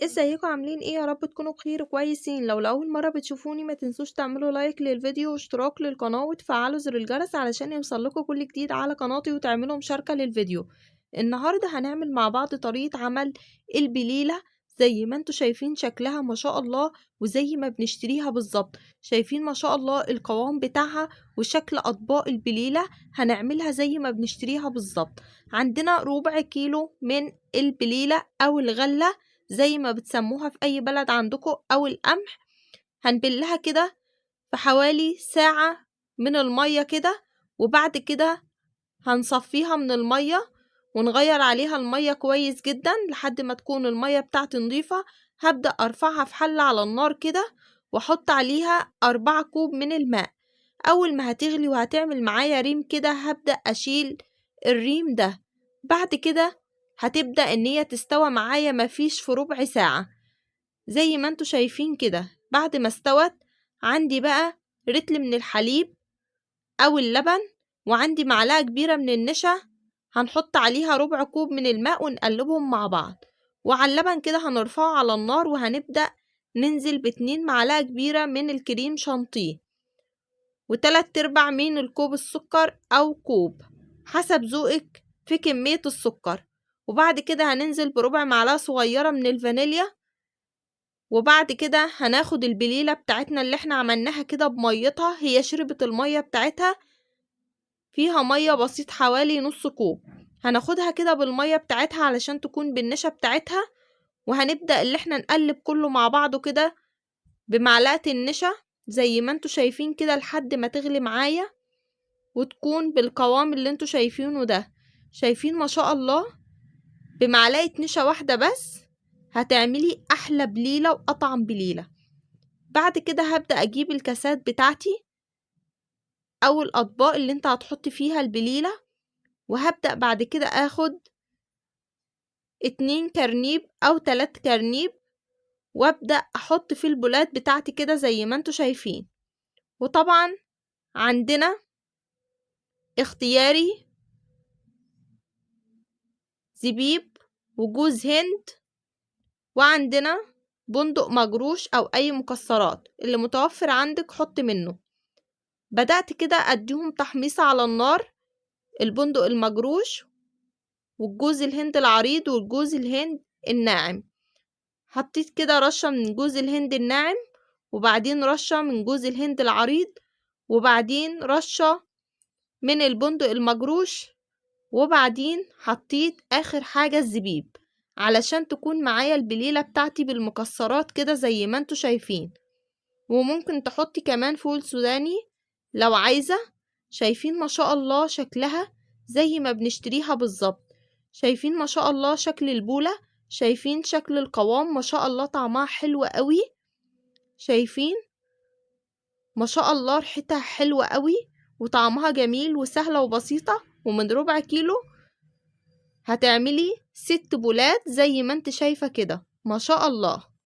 ازيكم عاملين ايه؟ يا رب تكونوا بخير وكويسين. لو لاول مره بتشوفوني ما تنسوش تعملوا لايك للفيديو واشتراك للقناه وتفعلوا زر الجرس علشان يوصل لكم كل جديد على قناتي وتعملوا مشاركه للفيديو. النهارده هنعمل مع بعض طريقه عمل البليله زي ما انتوا شايفين شكلها ما شاء الله وزي ما بنشتريها بالظبط. شايفين ما شاء الله القوام بتاعها وشكل اطباق البليله، هنعملها زي ما بنشتريها بالظبط. عندنا ربع كيلو من البليله او الغله زي ما بتسموها في اي بلد عندكم، او القمح. هنبلها كده في حوالي ساعة من المية كده، وبعد كده هنصفيها من المية ونغير عليها المية كويس جدا لحد ما تكون المية بتاعتي نظيفة. هبدأ ارفعها في حلة على النار كده واحط عليها 4 كوب من الماء. اول ما هتغلي وهتعمل معايا ريم كده هبدأ اشيل الريم ده. بعد كده هتبدأ ان هي تستوى معايا مفيش في ربع ساعة زي ما انتوا شايفين كده. بعد ما استوت عندي بقى رتل من الحليب او اللبن، وعندي معلقة كبيرة من النشا هنحط عليها ربع كوب من الماء ونقلبهم مع بعض. وعلى اللبن كده هنرفعه على النار وهنبدأ ننزل باتنين معلقة كبيرة من الكريم شانتيه وتلات ارباع من الكوب السكر او كوب حسب ذوقك في كمية السكر. وبعد كده هننزل بربع معلقة صغيرة من الفانيليا. وبعد كده هناخد البليلة بتاعتنا اللي احنا عملناها كده بميتها، هي شربت المية بتاعتها، فيها مية بسيط حوالي نص كوب، هناخدها كده بالمية بتاعتها علشان تكون بالنشا بتاعتها. وهنبدأ اللي احنا نقلب كله مع بعضه كده بمعلقة النشا زي ما انتوا شايفين كده لحد ما تغلي معايا وتكون بالقوام اللي انتوا شايفينه ده. شايفين ما شاء الله بمعلقة نشا واحدة بس هتعملي أحلى بليلة وأطعم بليلة. بعد كده هبدأ أجيب الكاسات بتاعتي أو الأطباق اللي انت هتحطي فيها البليلة، وهبدأ بعد كده أخد 2 كرنيب أو 3 كرنيب وأبدأ أحط في البولات بتاعتي كده زي ما انتوا شايفين. وطبعا عندنا اختياري زبيب وجوز هند، وعندنا بندق مجروش أو أي مكسرات اللي متوفر عندك حط منه. بدأت كده أديهم تحميصة على النار، البندق المجروش والجوز الهند العريض والجوز الهند الناعم. حطيت كده رشة من جوز الهند الناعم، وبعدين رشة من جوز الهند العريض، وبعدين رشة من البندق المجروش، وبعدين حطيت آخر حاجة الزبيب علشان تكون معايا البليلة بتاعتي بالمكسرات كده زي ما انتوا شايفين. وممكن تحطي كمان فول سوداني لو عايزة. شايفين ما شاء الله شكلها زي ما بنشتريها بالظبط. شايفين ما شاء الله شكل البولة، شايفين شكل القوام، ما شاء الله طعمها حلو قوي. شايفين ما شاء الله ريحتها حلوة قوي وطعمها جميل وسهلة وبسيطة. ومن ربع كيلو هتعملي 6 بولات زي ما انت شايفة كده ما شاء الله.